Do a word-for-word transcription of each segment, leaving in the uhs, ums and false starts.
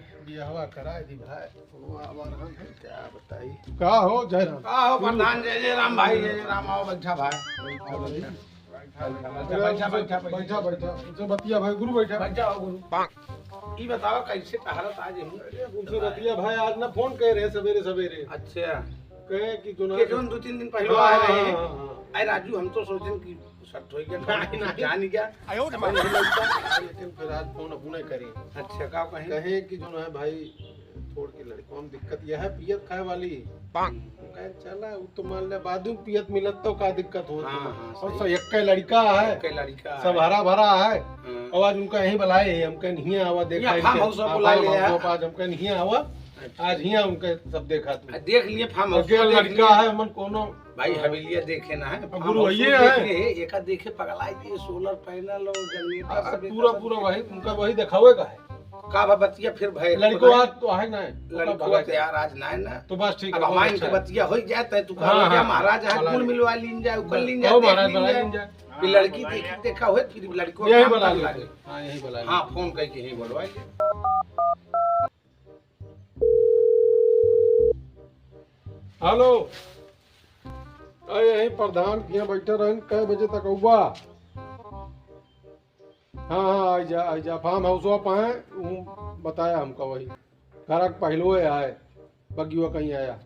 बियाहवा कराए दी भाई। वो आवा रहन है, क्या बताई। का हो जयराम? का हो प्रधान, जय जय राम भाई, जय जय राम, आओ बैठा भाई। बैठा, बैठा। बैठा, बैठा, बैठा, बैठा। बैठा, बैठा। उनसे बतिया भाई, गुरु बैठा। बैठा हो गुरु। ई बताओ कैसे टहरत आज यहीं? अरे, उनसे बतिया भाई, आज ना फोन करे रहे सवेरे सवेरे। अच्छा। कहे कि जो ना के जोन दो तीन दिन पहले हाँ, आए रहे। हाँ, हाँ, हाँ। अरे राजू, हम तो सोचेन कि सट हो गया, नहीं, नहीं। जान गया। आयो रे माँ। लेकिन फिर आज फोन अपने करे। अच्छा, का कहें? कहे कि जो है भाई, थोड़ के लड़कों में दिक्कत यह है, पियत खाए वाली। हम कहे, चला, वो तो मान ले, बाद में पियत मिलत तो का दिक्कत होत हाँ, है? हाँ, और सही। सो एक लड़का है, एक लड़का सब है। हरा भरा है। हाँ। और आज उनका यहीं बुलाए हैं, हम कहे, नहीं आवा, देखा यहाँ इनके। फार्म हाउस पर हाँ, बुला फार्म लिया। हाउस पर आज हम कहे, नहीं आवा, अच्छा। आज हियाँ उनके सब देखा तू। आ, देख लिए फार्म हाउस अकेला पर, देख लड़का लिए। है, मन कोनो भाई, हवेलिया देखे ना है, अब फार्म गुरु हाउस ये देख है। लिए, एका देखे पगलाई के सोलर पैनल और जनरेटर आ, सब पूरा, एकर पूरा सब वही, उनका वही देखावे का है। का बा बतिया फिर भाई, लड़को भाई, आज तो है ना, ओका लड़को भगा तो के। यार आज ना है ना। तो बस ठीक अब है, हमारे अच्छा इनके है। बतिया हो जाए, तै तू हाँ, कहा, हाँ, "महाराज, हाँ, आज बोला गुड़ नहीं। मिलवा लीन जाए, उकर हाँ, लीन जाए, कहो देख महाराज, लीन बोला जाए।" लीन जाए। ये लड़की देखी देखा हो, फिर लड़को यही काम बोला कर लीन। लागे। हाँ, यही बोला लीन। हाँ, फोन करके यही बोलवा लीन। हेलो, अरे यही प्रधान के यहाँ बैठे रहन, कै बजे तक अउबा? हाँ, हाँ, आई जा, आई जा, फार्म हाउसवा पे हैं, ऊ बताया हमका वही। घर के पहलुए आए, बगिया कहीं आया।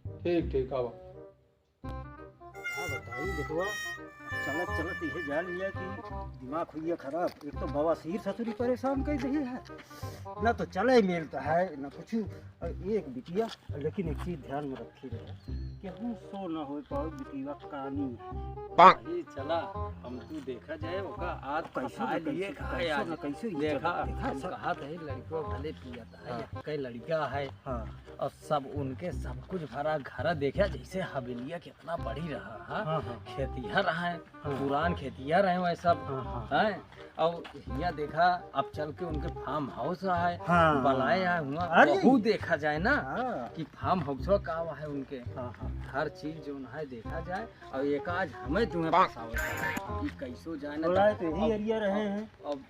ठीक, ठीक, आवा। का बताई बेटवा, चलत चलत इहे जान लिया कि दिमाग हुइया खराब। एक तो बवासीर ससुरी परेशान कर दे है, ना तो चले मिलता है, ना कुछ। और एक बिटिया, लेकिन एक चीज ध्यान में रखी रहे, केहू सो ना हो पाओ बिटिया कानी। अरे चला, हम तू देखा जाए, ओका आज कैसे फंसा न लिए कैसे, का कैसे आज। न कैसे ई देखा, चलत, देखा हम सब। कहा थे, लड़को भले पियत है, हाँ। एक लड़का है, हाँ। और सब उनके सब कुछ भरा घर देखा, जैसे हवेलिया कितना बड़ी रहा है, हाँ, हाँ। खेतिहर है, हाँ। पुरान खेतिया रहे वह सब, हाँ, हाँ। हैं? और हियाँ देखा, अब चल के उनके फार्म हाउस है, हाँ। बलाए है हुआ, अरे। वहू देखा जाए ना हाँ। कि फार्म हाउस का है उनके। हाँ, हाँ। हर चीज जो है देखा जाए, और एक आज हमें तुम्हें फंसावे कि कैसो जाए ना। बोला है तो यही अब, एरिया रहे अब, हैं। अब,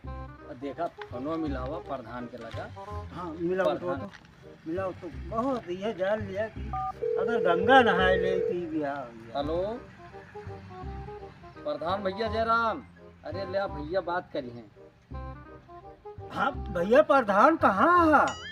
अब देखा, फोनो मिलावा प्रधान के लगा। हाँ, मिलावा तो, प्रधान। तो। मिलाओ तो बहुत यह जान लिया कि अगर गंगा नहाए ले तो ये बियाह हो गया। हेलो, प्रधान भैया जयराम, अरे ले भैया बात करी हैं। हाँ भैया, प्रधान कहाँ है?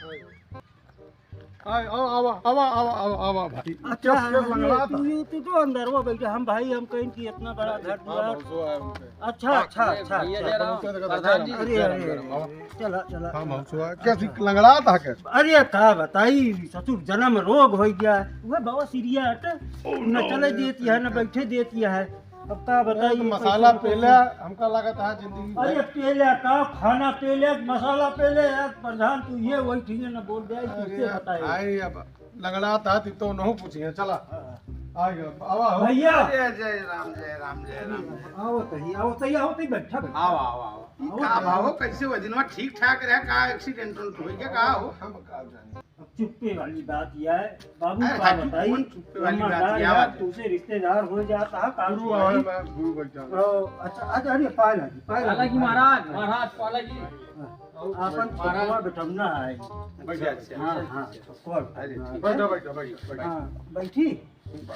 आय, आवा, आवा, आवा, आवा, आवा, आवा भाई। अच्छा, क्या, क्या अरे, लंगड़ा था? तू, तू तो अंदर वो बैठा, हम भाई, हम कहीं कि इतना बड़ा घर हाँ, दुआर। बहुत सो है उनके। अच्छा, अच्छा, अच्छा, भैया अच्छा। जयराम, प्रधान जी। अरे, अरे, अरे, चला, चला, हाँ, चला। बहुत सो है। कैसी लंगड़ा था क्या? अरे, का बताई, ससुर जन्म रोग हो गया है। वह बवासीरिया हटे, न चले देती है, न बैठे देती है। अब का बताई, तो मसाला कैसे पहले, कैसे? हमका लगा था जिंदगी भर। अरे, पहले का खाना पहले, मसाला पहले, यार, प्रधान, तू ये वही ठीक है ना बोल दे, अरे, तुझसे बताए। भाई, अब लंगड़ा था, ती तो नहु पूछिए, चला। हाँ। आ गया, आवा हो। भैया। जय, जय राम, जय राम, जय राम। आओ तही, आओ तही, आओ तही, बैठा, बैठा। आओ, आओ, आओ। ई आओ का तही। भाव हो, कैसे हो? दिनवा ठीक ठाक रहे, का accident उन्ट हो गया, का हो? हम का जाने। अब चुप्पे वाली बात यह है, बाबू अरे का भाई, बताई, कौन चुप्पे वाली बात? ईमानदार यह यार, बात है। तुमसे रिश्तेदार हो जाता है, काम गुरु से आवे, भाई। मैं गुरु बैठा। ओ, अच्छा, अच्छा, अरे, पाए लागी, पाए लागी। पाला की महाराज, महाराज, पाला की। हाँ। आपन महाराज। छोटवा बेटौना है। बैठा, अच्छा, अच्छा, हाँ, अच्छा, हाँ, अच्छा। छोटवा अरे, बेटौना ठीक है। है। बैठा, बैठा, बैठा, बैठा। हाँ, बैठी।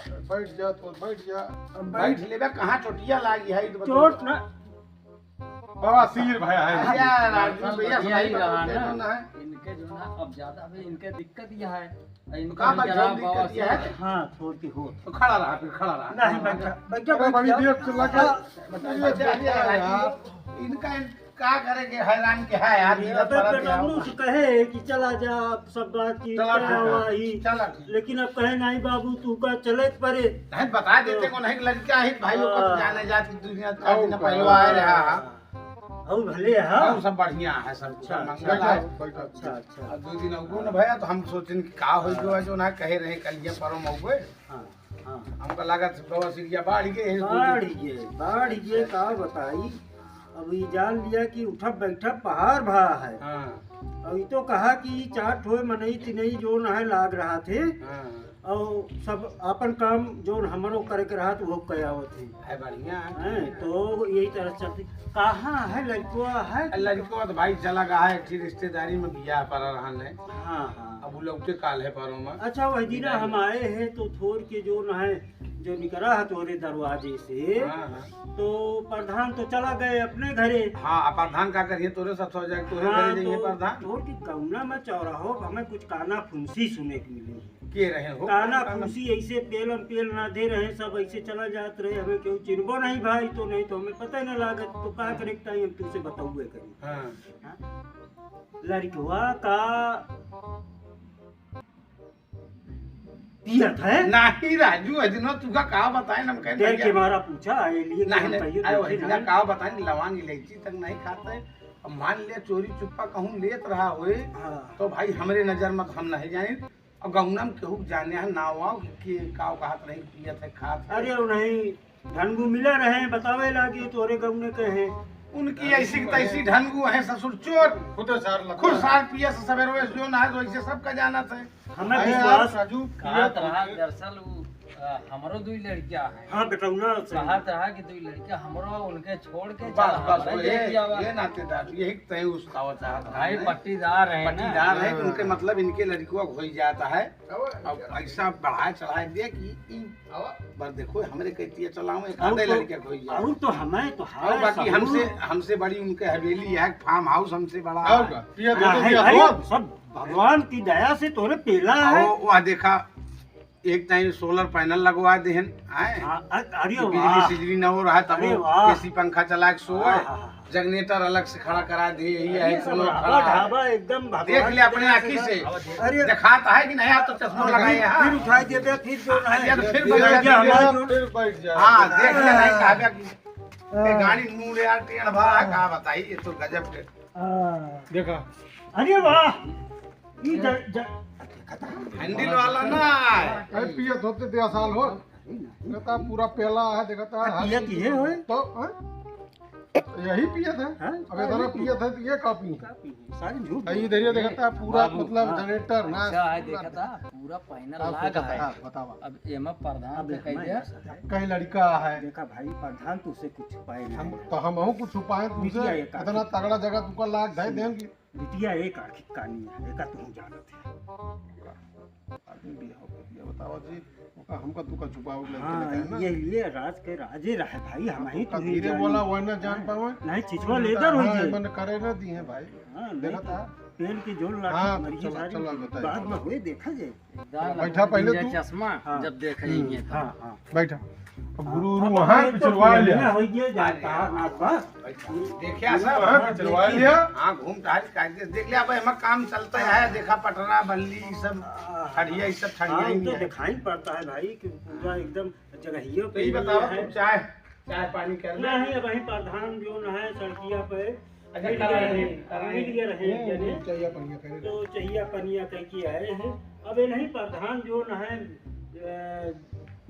बैठ जा, तो बैठ जा। अब बैठ बैठ लेबे, कहाँ चोटिया लागी है, ई तो बताओ। चोट ना। बवासीर भया है। अरे यार, राजू भैया, यही सही रहा बात ना। है। इनके जो ना, अब ज्यादा भी इनके दिक्कत यह है। इनका का भाई, जरा जौन दिक्कत बवासीर यह है। हाँ, छोड़ के हो। तो खड़ा रहा, फिर खड़ा रहा। नहीं, बैठा, बैठा, अरे, बड़ी बैठा। देर से लगा। हाँ। अच्छा, अच्छा, अच्छा, यार। इनका का करे के हैरान के है यार, ये इधर अबे परत जाओ। बेटौनू से कहे कि चला जा, सब बात की चला क्या ठीक है। हुआ ही। चला ठीक। लेकिन अब कहे, "नहीं बाबू, तू का चले के परे।" नहीं, बता देते तो को नहीं, लड़का है भाई, ओकर हाँ। जाने जात की दुनिया का और दिन का। पहलवा आए रहा। और भले है। और सब बढ़िया है, सब कुछ अच्छा, मंगल बैठा, है। बैठा। अच्छा, अच्छा। अब दो दिन अगो न भया, तो हम सोचेन कि का हो जो है, जो ना कहे रहे, कल ये परम हो गए। हाँ। हाँ। हमका लागत बवासीरिया बाढ़ गए है, बाढ़ गए, बाढ़ गए, का बताई। अब ई जान लिया कि उठब बैठब पहाड़ भा है। हाँ। अब ई तो कहा कि चार ठो मनई तिनई जौन है लाग रहा थे, हाँ। और सब आपन काम जौन हमरो करे के रहा तो वो कयावत है। है बढ़िया है। हैं, तो यही तरह से चलती। कहाँ है लड़कवा है? लड़कवा तो भाई चला गया है, एक ठे रिश्तेदारी में बियाह पड़ा रहन है। हाँ, हाँ। अब वो लौटे काल है परों में। अच्छा, वही दिना हम आए हैं तो थोर के जौन है जो निकरा है तोरे दरवाजे से, हाँ, हाँ। तो प्रधान तो चला गए अपने घरे। हाँ, अब प्रधान का करिए, तोरे साथ हो जाए, तोरे हाँ, घरे जाइए तो प्रधान। तोर की गौना में चौराहो, हमें कुछ काना फुंसी सुने के मिली। के रहे हो? काना काना फुंसी ऐसे पेलम पेल ना दे रहे, सब ऐसे चला जात रहे, हमें क्यों चिन्हबो नहीं भाई, तो नहीं तो हमें पता ही ना लागत, तो का करे के ताई हम तुझसे बताउए करी। हाँ। हाँ? लड़कवा का पियत है? नहीं राजू, अजनो तुका का बताए, हम कहे तेरे भैया। के मारा पूछा, ए लिए नहीं, काम नहीं, कहिए, अरे देखे वही ना। का बताए, लवांग इलायची तक नहीं खाते। अब मान ले चोरी चुप्पा कहूँ लेत रहा होए, हाँ। तो भाई हमरे नजर में तो हम नहीं जाए। अब गौना में केहू जाने है ना वाव कि के का कहत रही, पियत है, खात है। अरे वो नहीं, ढनगू मिले रहे, बतावे लागे तोरे गौने के हैं। उनकी ऐसी की तैसी ढनगू है ससुर चोर। खुद सार लगता खुद है। सार पिया से सवेरे जो ना है, तो ऐसे सबका जाना था। हमें अरे यार, विश्वास राजू, पिया कहत रहा, तू। दरअसल उ, अ, हमरो दुई लड़कियां हैं। हाँ, बेटौना से। कहत रहा कि दुई लड़कियां हमरो उनके छोड़ के बस, चल, बस, हमरे ये, देख लिया बा। ये नातेदार, यही तय उस्तावा चाहत रहा भाई, है। पट्टीदार है ना। पट्टीदार है, हाँ। उनके मतलब इनके लड़कियों को हो ही जाता है। अब पैसा बढ़ाए चढ़ाए दे कि ई बार देखो, हमरे कहती है चलाओ, एक और आधे तो, लड़के को ही जाए। और तो हमें तो और है बाकी सबूत। हमसे, हमसे बड़ी उनके हवेली है, फार्म हाउस हमसे बड़ा और है। का? पिया दे हाँ, दो, है, पिया है, दो। सब भगवान की दया से तोरे पेला है। वो, वह देखा, एक टाइम सोलर पैनल लगवा देहन, आए? हाँ, अ-, अरे कि बिजली वाह। सिजली न हो रहा, तब अरे वो वाह। एसी पंखा चला के सोए, हाँ, हाँ, हाँ। जनरेटर अलग से खड़ा करा दे, यही अरे है, सब कोनो ढाबा, खड़ा है। ढाबा एकदम भगवान देख ले अपने की दया आँखी से। से। अरे। दिखाता है कि नहीं, आप तो चश्मा हाँ, लगाए फिर, हैं। फिर उठाई देते हैं, फिर जो हाँ, है, ये तो फिर फिर बैठ क्या जाते हैं। हमारा जो फिर बैठ जाए। हाँ, देख ले, नहीं हाँ। कहा कि ये हाँ। गाड़ी मुड़ यार, टेढ़ भा है, हाँ। का बताई, ये तो गजब के। हाँ। देखा। अरे वाह। ई ज-, ज-, हैंडल वाला ना है। अरे पियत होते तो आसान हो। कहता पूरा प्याला है, देखता आ, है। पियत ये होए? तो, हैं? यही पियत है। हैं? अब इतना अरे पियत है तो ये का पिए? का पिए? सारी झूठ आ, इधर ये बोलती है। देखता है पूरा, बाबू, मतलब हाँ। जनरेटर ना। अच्छा है, पूरा देखता, पूरा पैनल आप लाग देखता है। है, बतावा। अब एमा प्रधान अब के कह एमा दिया। ऐसा है। कई लड़का है। देखा भाई, प्रधान तो उसे कुछ छुपाए नहीं हम, है। तो हम हूँ कुछ छुपाए तुमसे। बिटिया एक आखिर इतना तगड़ा जगह तुमका लाग धै देंगे। बिटिया एक आखिर कानी है, एका तुम जानत है। आदमी भी हो, ये बताओ जी, ओका हमका तू का छुपावे के लगे हाँ, लगा है ना? ये, ये राज के राजे रहे भाई, हम हाँ, ही ओका तुम धीरे जानी। बोला, वह ना जान हाँ। पावे। नहीं, छिछवा लेदर होई हाँ, जे। मन करे ना दी है भाई। हाँ, नहीं देखा तो था? पेन के जोर लाठी हाँ, मरी चला, सारी चला, बताइए। बाद में होए देखा जाए। बैठा पहले तू। चश्मा हाँ। जब देख हम्म, लेंगे तो। हाँ, हाँ। बैठा। अब हाँ, गुरु, गुरु अब वहाँ ये तो पिछलवा लिया। पुराना हो गया, जानता है, नाथ बा। देखिया सब। हाँ, पिछलवा लिया। हाँ, घूम टहल के आके देख लिया, अब एमा काम चलता है, देखा पटरा, बल्ली, ई सब हाँ, ठड़िया, ई सब हाँ, ठड़िया ही तो है। दिखाई पड़ता है भाई कि पूरा एकदम जगहियों तो पे ये ही बताओ, है। तुम चाय, चाय पानी कर ले। नहीं, अब वही प्रधान जो न है सड़किया पे अच्छा, मिल करा गए रहे, हैं, करा मिल रहे। गए रहे हम्म, हैं, हम्म, चाहिए पनिया करे। तो चाहिए पनिया कह के आए हैं। अब ये नहीं प्रधान जो न है, अ,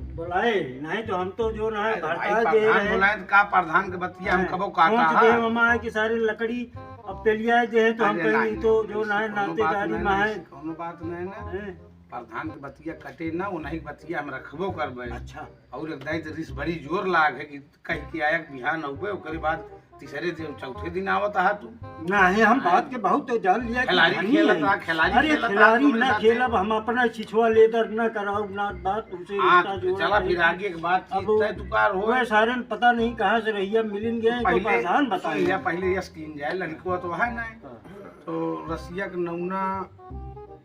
बुलाए, नहीं तो हम तो जो न है अरे भाई, भड़का दे प्रधान रहे हैं। बुलाए तो का प्रधान के बतिया हम हैं, कबो काटा पहुँच गए है? मामा है कि सारी लकड़ी अब पेलिया जे है तो हम अरे कहीं नहीं, तो जो ऐसी ना है कोनो बात नातेदारी नहीं, में है। ऐसी कोनो बात नहीं ना। हैं। प्रधान के बतिया कटे ना, उन्हीं के बतिया हम रखबो करबे। अच्छा। और एक दाई तो रिस बड़ी जोर लाग है कि कह के आया कि बिहान अउबे, ओकरे बाद तीसरे दिन, चौथे दिन आवत आहा तू। नहीं, हम बात के बहुत तो जान लिया कि खिलाड़ी धनी खेलत है। रहा, खिलाड़ी अरे खेलत रहा, खिलाड़ी तोरे ना साथे। खेलब, हम अपना छिछवा लेदर ना कराओ, ना बात तुमसे हाँ, रिश्ता जोड़ा चला नहीं। फिर आगे के बात अब की तय तू कार हो। वह सारन पता नहीं कहाँ से रहिया मिलिन गए, तो पहले, प्रधान बताइए। पहले, पहले ये स्कीम जाए, लड़कवा तो है ना। हाँ। तो रसिया के नौना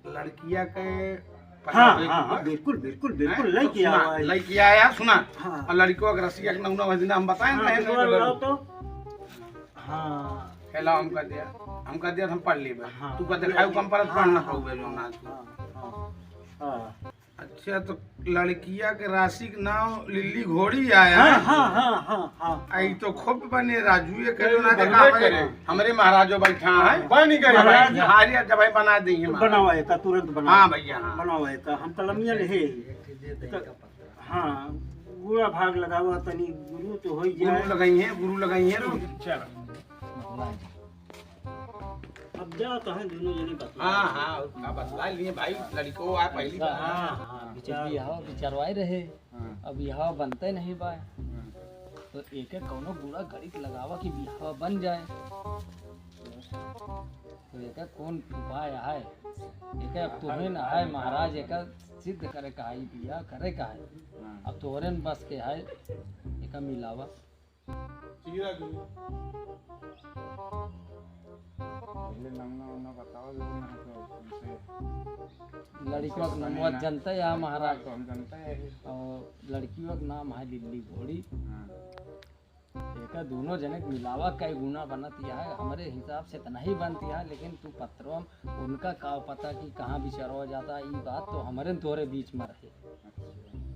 लड़किया के हाँ, पहले हाँ, हाँ, बिल्कुल, बिल्कुल, बिल्कुल, हैं? लइके तो सुना, आवा है। लइके आया, सुना। हाँ। और लड़कियों के रसिया के नौना वही दिन हम बताएं, हाँ, कहें तो नहीं बोलो। तो। हाँ। खेला हम कर दिया, हम कर दिया, हम पढ़ लेबे। हाँ। तू का देखाऊ कम परत, हाँ, पढ़ ना हाँ, पाऊबे जो ना तू। हाँ, हाँ, हाँ। अच्छा, तो लड़किया के राशि के नाम लिल्ली घोड़ी आया हाँ, है। हाँ, हाँ, हाँ, हाँ। आई तो खूब बने राजू, ये करे ना, देखा बनबे करे। हमरे महाराजो बैठा है। बन ही गए महाराज भाई। हारिया जब है बना दी है महाराज। बनावा एका, तुरंत बनावा। हाँ भैया, हाँ। बनावा एका, हम कलमिया ले है। हाँ, गुड़ा भाग लगावा तनी, गुरु तो हो ही गुरु जाए। लगाई है, गुरु लगाई है, रुक। चलो। अब जा, तो है दोनों जने बतला हाँ, लेंगे। हाँ, और का बतला लिए भाई, लड़को आ पहली बार। हाँ, हाँ, विचार। बियाह बिचरवाए रहे, हाँ। अब बियाह बनते नहीं बा, हाँ। तो एक एक कौनो गुड़ा गणित लगावा कि बियाह बन जाए। तो एक एक कौन उपाय है, एक एक तुहे न है महाराज, एक सिद्ध करे का है, बियाह करे का है। हाँ। अब तोहरे न बस के है, एक मिलावा। चीरा गुरु। पहले नमूना उमूना बताओ, जो ना तो उनसे लड़कियों का नाम जनता है महाराज। तो हम जनता है। और लड़कियों का नाम है लिल्ली घोड़ी। हाँ। एका दोनों जने के मिलावा कई गुना बनत है, हमरे हिसाब से इतना ही बनती है, लेकिन तू पत्रों उनका का पता कि कहाँ बिचरवा जाता, ई बात तो हमरे न तोहरे बीच में रहे। अच्छा,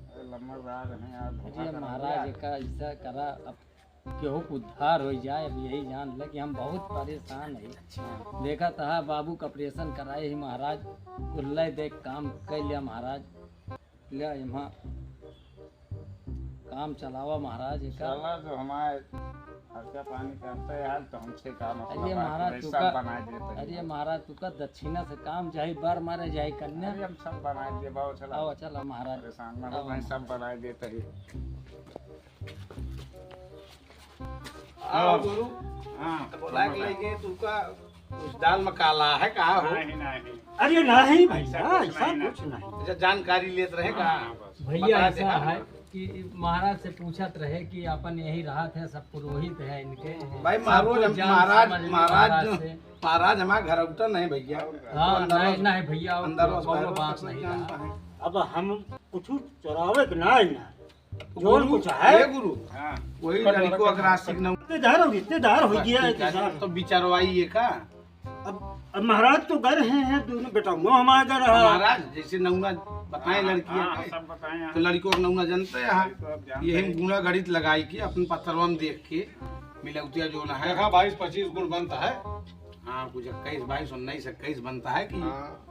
अरे लम्बा राह रहे यार, धोखा अरे कर महाराज, दिया। एका ऐसा करा, अब केहू के उद्धार हो जाए, अब यही जान ले कि हम बहुत परेशान है। अच्छा। देखा तहा बाबू का ऑपरेशन कराए ही महाराज, उल्ले देख काम कर लिया महाराज, ले इमा काम चलावा महाराज, एका चला जो हमारे खर्चा पानी करते यार, तो हमसे काम अपना अरे बात महाराज, नहीं, तू सब का, बना देते हैं। अरे महाराज, तू का दक्षिणा से काम चाहे बर मारे, चाहे कन्या। अरे हम सब बना दे, बाबू चला। आओ, चला महाराज। परेशान ना हो, आओ। मैं सब बना देते हैं। आओ गुरु। हाँ। बोला के लेके तू का कुछ दाल में काला है, कहा हो? नहीं, नहीं। अरे नहीं भैया, ऐसा कुछ ऐसा नहीं। कुछ नहीं। अच्छा, जानकारी लेत रहे का? हाँ, बस। भैया, बता दे, ऐसा हाँ। है कि महाराज से पूछत रहे कि अपन यही रहत है, सब पुरोहित है इनके। भाई, सबको महाराज, जान महाराज, समझ में महाराज महाराज जो, से। महाराज हमारा घरौटा नहीं भैया। हाँ, अंदर नहीं, नहीं भैया, अंदर कौनो बात नहीं जानता है। अब हम कुछ चोरावे के ना है ना। जोन गुरु, कुछ है? ये गुरु, हाँ। वही लड़को अगर आशिक न रिश्तेदार हो, रिश्तेदार हो गया है ठीक है, किसान। तो बिचरवाई एका। अब, अब महाराज तो गए हैं, हैं दोनों बेटा, वो हमारा घर है। महाराज, जैसे नौना बताए हाँ, लड़की हाँ, है, सब बताए हैं। तो लड़को के नौना जनते हैं, ये तो अब जानते यही हैं। गुना गणित लगाई के अपन पत्रों में देख के मिलौतिया जोन है। देखा, बाईस पच्चीस गुण बनता है। हाँ, कुछ इक्कीस, बाईस, उन्नीस, इक्कीस बनता है कि हाँ।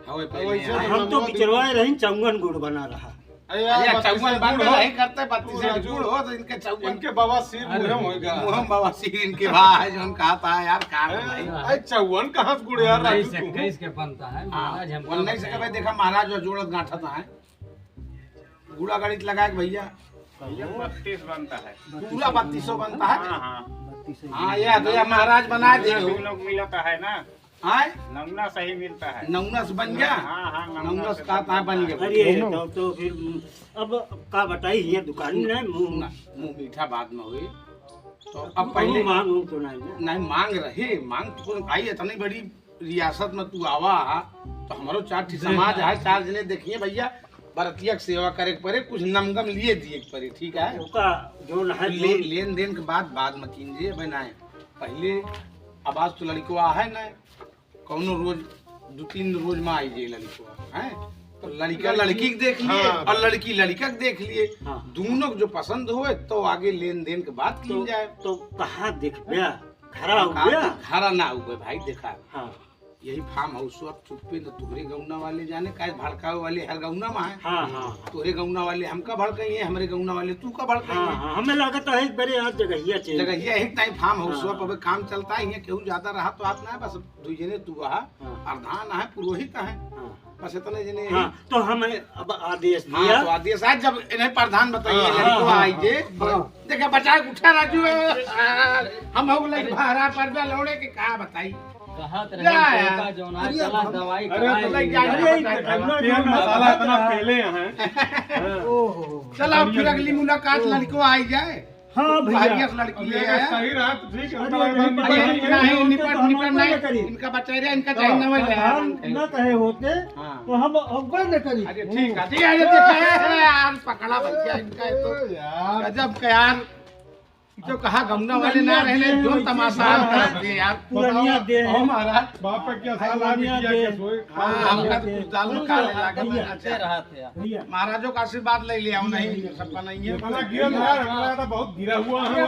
हवे पहले वैसे यहाँ। हम तो बिचरवाए रही, चौवन गुण बना रहा। अरे यार, अरे, बत्तीस चौवन गुण बंद हो। नहीं करते, बत्तीस गुण हो, तो इनके चौवन। इनके बवासीर अरे, मुँह में होएगा। मुँह में बवासीर इनके भाई, जो हम कहा था यार, कहाँ है भाई? अरे, चौवन कहाँ से गुण यार, उन्नीस राजू तू? इक्कीस के बनता है, हाँ, महाराज, हम उन्नीस से कब देखा, महाराज जो जोड़त गांठत है, गुड़ा गणित लगा के भैया। भैया, बत्तीस बनता है। पूरा बत्तीसों बनता है? हाँ, हाँ। हाँ, ये तो ये महाराज बना दे हो। हम लोग मिलता है ना। आय? नमूना सही मिलता है। नमूना से बन गया? हाँ, हाँ, नमूना नमूना से से कहा था बन गया। अरे, तो, तो फिर अब का बताई, ये दुकान में मुँह ना, मुँह मीठा बाद में हुई। तो अब अब पहले मांग हो तो नहीं ना। नहीं, मांग रहे, मांग तो कौन भाई, इतनी बड़ी रियासत में तू आवा हा, तो हमरो चार ठी समाज है, चार जने देखिए भैया, बरतिया के सेवा करे के परे, कुछ नमगम लिए दिए के परे, ठीक है? ओका जो ना है, ले-, जो लेन देन के बाद, बाद में कीन जे, अब ना है। पहले अब आज तो लड़को आ है ना, कौनो रोज, दो तीन रोज में आई जे लड़को, हैं? तो लड़का लड़की लड़की के देख लिए हाँ। और लड़की लड़का के देख लिए, हाँ। दोनों को जो पसंद होए तो आगे लेन देन के बात तो, की जाए। तो कहाँ देखबे? घरा हो गया? घरा ना हुए भाई, देखा। हाँ। यही फार्म हाउस अब चुप्पे न तोहरे गौना वाले जाने, काहे भड़कावे वाले हर गौना में है। हाँ, हाँ। तोहरे गौना वाले हमका भड़काई है, हमरे गौना वाले तू का भड़काई हाँ, है। हाँ, हमें लागत है एक बारे यहाँ जगहिया चाहिए। जगहिया एक टाइम फार्म हाउस हाँ। अब काम चलता है, यहाँ केहू ज्यादा रहा तो आप ना, बस दुई जने तू वहा, हाँ। प्रधान है, पुरोहित है। हाँ। बस इतने जने हाँ, हैं। तो हम अब आदेश हाँ, दिया। तो आदेश आज जब इन्हें प्रधान बताइए, हाँ, लड़को हाँ, आई हाँ, जे, हाँ। देखा बचा के उठा राजू, हम हो गए भारा पर बे लौड़े के का बताई। कहत रहे जा यार। का जौन आज अरे चला हम दवाई अरे कराए तो ले। लग जा, अरे बता। तेल मसाला इतना पहले यहाँ है। ओहो। चला फिर अगली मुलाकात लड़को आई जाए। हाँ भैया। बढ़िया से लड़की अब ले ये आया। सही रहा तो ठीक है, अरे हमारे भाई, भाई, भाई, भाई, नहीं, भाई, निपट, तो हम निपट अब्बे नहीं। न करी। इनका बचा रहे, इनका तो चाहिए ना वाले प्रधान यार। न कहे होते, हाँ। तो हम अब्बे न करी। अरे ठीक है, ठीक है, अरे देखा है यार, पकड़ा बन गया इनका ये तो। यार। गजब का यार। ये तो कहा गमना वाले ना पुरनिया रहने, देह जो वैसे तमाशा यार। कर दे यार। पुरनिया बताओ, देह। ओ महाराज। बाप का क्या साल आ पुरनिया बिटिया देह। के सोए। हाँ, हमका तो कुछ दाल में काले लागत है। भैया। अच्छा। रहा थे। भैया। महाराजों का आशीर्वाद ले लिया, हम नहीं, सबका नहीं है। ये बड़ा गिरल है, हमारा तो बहुत गिरा हुआ है।